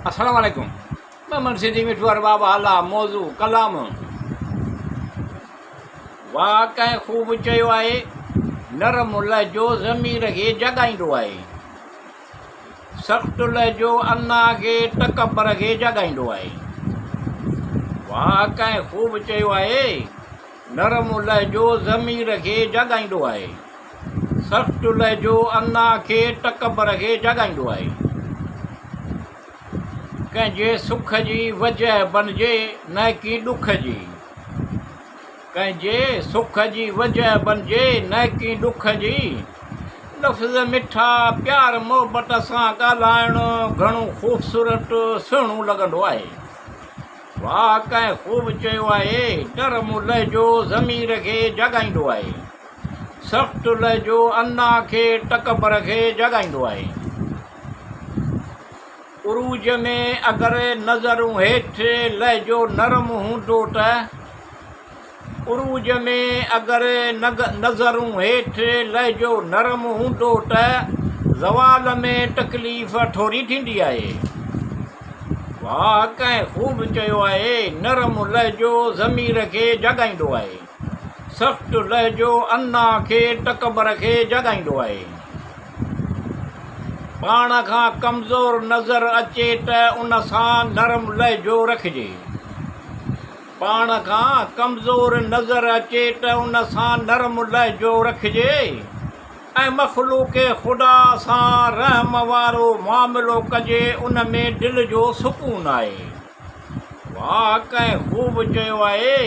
السلام عليڪم محمد سنڌي مٺو ارباب اعليٰ موضوع ڪلام واھ ڪنهن خوب چيو آهي نرم لهجو ضمير کي جڳائيندو آهي سخت لهجو انا کي تڪبر کي جڳائيندو آهي واھ ڪنهن خوب چيو آهي نرم لهجو ضمير کي جاڳائيندو آهي. سخت لهجو انا کي تڪبر کي جاڳائيندو آهي. ڪنهن جي سک جي وجهه بنجي نه ڪي ڏک جي. ڪنهن جي سک جي وجهه بنجي نه ڪي ڏک جي. لفظ مٺا پيار محبت سان ڳالهائڻ گهڻو خوبصورت سهڻو لڳندو آهي. واهه ڪنهن خوب چيو آهي، نرم لهجو ضمير کي جاڳائيندو آهي، سخت لهجو انا کي تڪبر کي جاڳائيندو آهي. عروج ۾ اگر نظرون هيٺ لهجو نرم هوندو ته. عروج ۾ اگر نظرون هيٺ لهجو نرم هوندو ته زوال ۾ تڪليف ٿوري ٿيندي آهي. واهه ڪنهن خوب چيو آهي، نرم لهجو ضمير کي جاڳائيندو آهي، سخت لهجو انا کي تڪبر کي جاڳائيندو آهي. پاڻ کان ڪمزور نظر اچي ته ان سان نرم لهجو رکجي. پاڻ کان ڪمزور نظر اچي ته ان سان نرم لهجو رکجي ۽ مخلوق خدا سان رحم وارو معاملو ڪجي ان ۾ دل جو سڪون آهي. واهه ڪنهن خوب چيو آهي،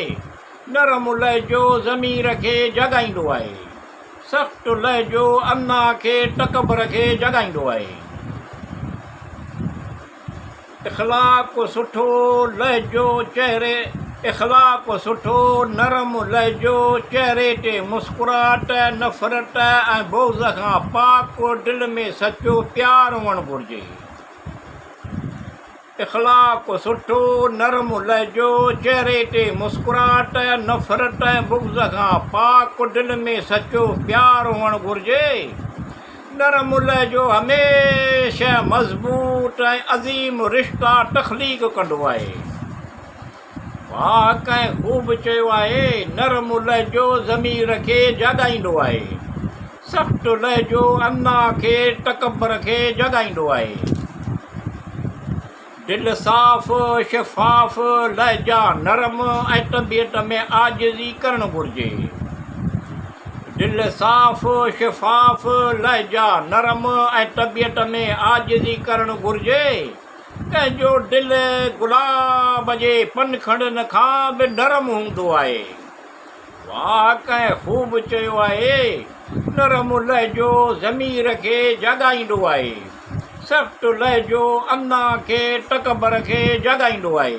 نرم لهجو ضمير کي جاڳائيندو آهي، سخت لهجو انا کي تڪبر کي جاڳائيندو آهي. اخلاق سٺو لهجو چهري اخلاق سٺو نرم لهجو چهري تي مسڪراهٽ نفرت ۽ بغض کان پاڪ دل ۾ سچو پيار هئڻ گهرجي. اخلاق سٺو نرم لهجو چهري تي مسڪراهٽ نفرت ۽ بغض کان پاڪ دل ۾ سچو پيار هئڻ گهرجي. نرم لهجو هميشه مضبوط ۽ عظيم رشتا تخليق ڪندو آهي. واهه ڪنهن خوب چيو آهي، نرم لهجو ضمير کي جاڳائيندو آهي، سخت لهجو انا کي تڪبر کي جاڳائيندو آهي. دل صاف، شفاف، لهجا نرم ۽ طبيعت ۾ عاجزي ڪرڻ گهرجي. دل صاف، شفاف، لهجا نرم ۽ طبيعت ۾ عاجزي ڪرڻ گهرجي. ڪنهن جو دل گلاب جي پنکڙين کان به نرم هوندو آهي. واهه ڪنهن خوب چيو آهي، نرم لهجو ضمير کي جاڳائيندو آهي، سخت لهجو انا کي تڪبر کي جاڳائيندو آهي.